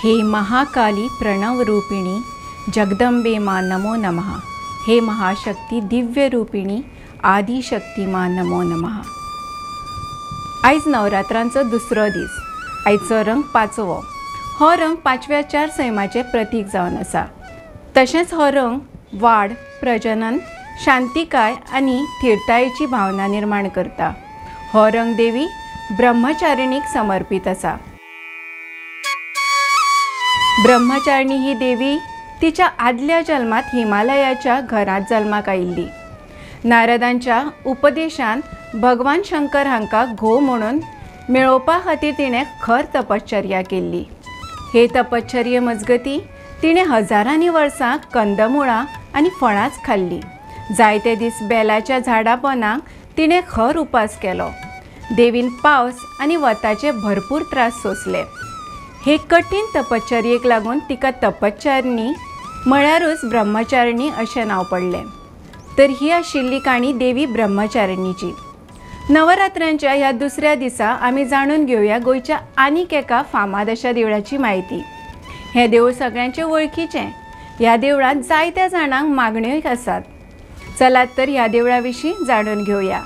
हे महाकाली प्रणव रूपिणी जगदंबे मां नमो नमः। हे महाशक्ती दिव्य रूपिणी आदिशक्ती मां नमो नमः। आयज नवरात्रांचो दुसरो दीस। आयचो रंग पाचवो। हो रंग पाचव्या चार सैमाचें प्रतीक जावन आसा। तशेंच हो रंग वाड, प्रजनन, शांतिकाय आनी थिरतायेची भावना निर्माण करता। हो रंग देवी ब्रह्मचारिणीक समर्पित आसा। ब्रह्मचारिणी ही देवी तिच्या आदल्या जल्मात हिमालयाच्या घरांत जल्माक आयिल्ली। नारदांच्या उपदेशान भगवान शंकर हांकां घोव म्हणून मेळोवपा खातीर तिणें खर तपश्चर्या केल्ली। हे तपश्चर्ये मजगती तिणें हजारांनी वर्सां कंदमुळां आनी फळांच खाल्लीं। जायते दीस बेलाच्या झाडा पोनाक तिणें खर उपास केलो। देवीन पावस आनी वताचे भरपूर त्रास सोंसले। हे कठीण तपश्चर्येक लागून तिका तपश्चरणी म्हळ्यारूच ब्रह्मचारिणी अशें नांव पडलें। तर ही आशिल्ली काणी देवी ब्रह्मचारिणीची। नवरात्रांच्या ह्या दुसऱ्या दिसा आमी जाणून घेवया गोंयच्या आनीक एका फामाद अशा देवळाची म्हायती। हें देवूळ सगळ्यांचे वळखीचें। ह्या देवळांत जायत्या जाणांक मागण्योय आसात। चलात तर ह्या देवळा विशीं जाणून घेवया।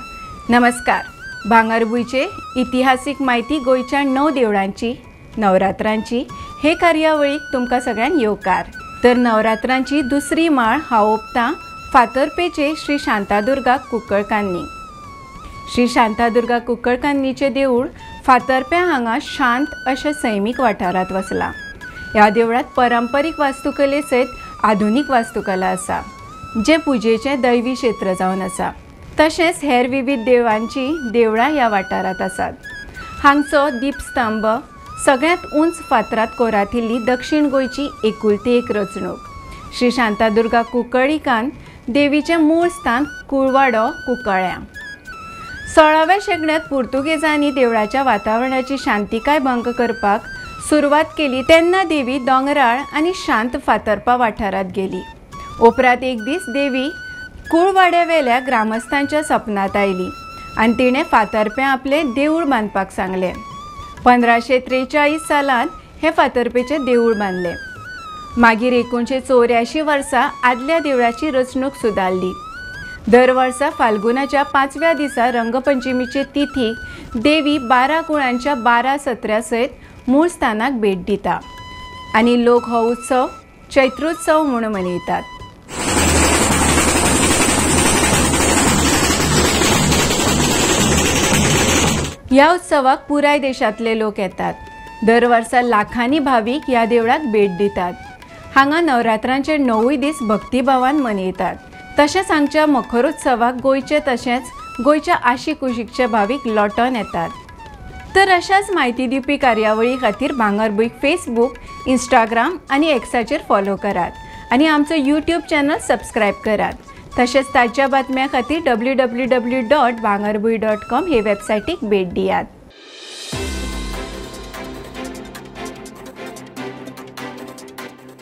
नमस्कार। भांगरभूंयचे इतिहासीक म्हायती गोंयच्या 9 देवळांची नवरात्रांची हे कार्यावळीक तुमकां सगळ्यांक येवकार। तर नवरात्रांची दुसरी माळ हांव ओंपता फातर्पेचे श्री शांतादुर्गा कुंकळकान्नी। श्री शांतादुर्गा कुंकळकान्नीचें देवूळ फातर्प्या हांगा शांत अशें सैमीक वाठारांत वसलां। ह्या देवळांत परंपरीक वास्तुकले सयत आधुनीक वास्तुकला आसा, जें पुजेचें दैवी क्षेत्र जावन आसा। तशेंच हेर विविध देवांची देवळां ह्या वाठारांत आसात। हांगचो दीपस्तंभ सगळ्यांत उंच फातरांत कोरांतिल्ली दक्षिण गोंयची एकुलती एक रचणूक। श्री शांतादुर्गा कुंकळीकान देवीचें मूळ स्थान कुळवाडो कुंकळ्यां। 16व्या शेंकड्यांत पुर्तुगेजांनी देवळाच्या वातावरणाची शांतिकाय भंग करपाक सुरवात केली तेन्ना देवी दोंगराळ आनी शांत फातर्पा वाठारांत गेली। उपरांत एक दीस देवी कुळवाड्यावेल्या ग्रामस्थांच्या सपनांत आयली आनी तिणें फातर्प्यां आपलें देवूळ बांदपाक सांगलें। 1543 सालांत हें फातर्पेचें देवूळ बांदलें। मागीर 1984 वर्सा आदल्या देवळाची रचणूक सुदारली। दर वर्सा फाल्गुनाच्या 5व्या दिसा रंगपंचमीचे तिथीक देवी 12 कुळांच्या 12 सत्र्या सयत मूळ स्थानाक भेट दिता आनी लोक हो उत्सव चैत्रोत्सव म्हूण मनयतात। ह्या उत्सवाक पुराय देशांतले लोक येतात। दर वर्सा लाखांनी भावीक ह्या देवळाक भेट दितात। हांगा नवरात्रांचे 9 दीस भक्तिभावान मनयतात। तशेंच हांगच्या मखरोत्सवाक गोंयचे तशेंच गोंयच्या आशीकुशीकचे भावीक लोटोन येतात। तर अशाच म्हायती दिवपी कार्यावळी खातीर भांगरभूंयक फेसबूक, इंस्टाग्राम आनी एक्साचेर फॉलो करात आनी आमचो यूट्यूब चॅनल सबस्क्रायब करात। तशेंच ताज्या बातम्यां खातीर www.bhangarbhuin.com हे वेबसायटीक भेट दियात।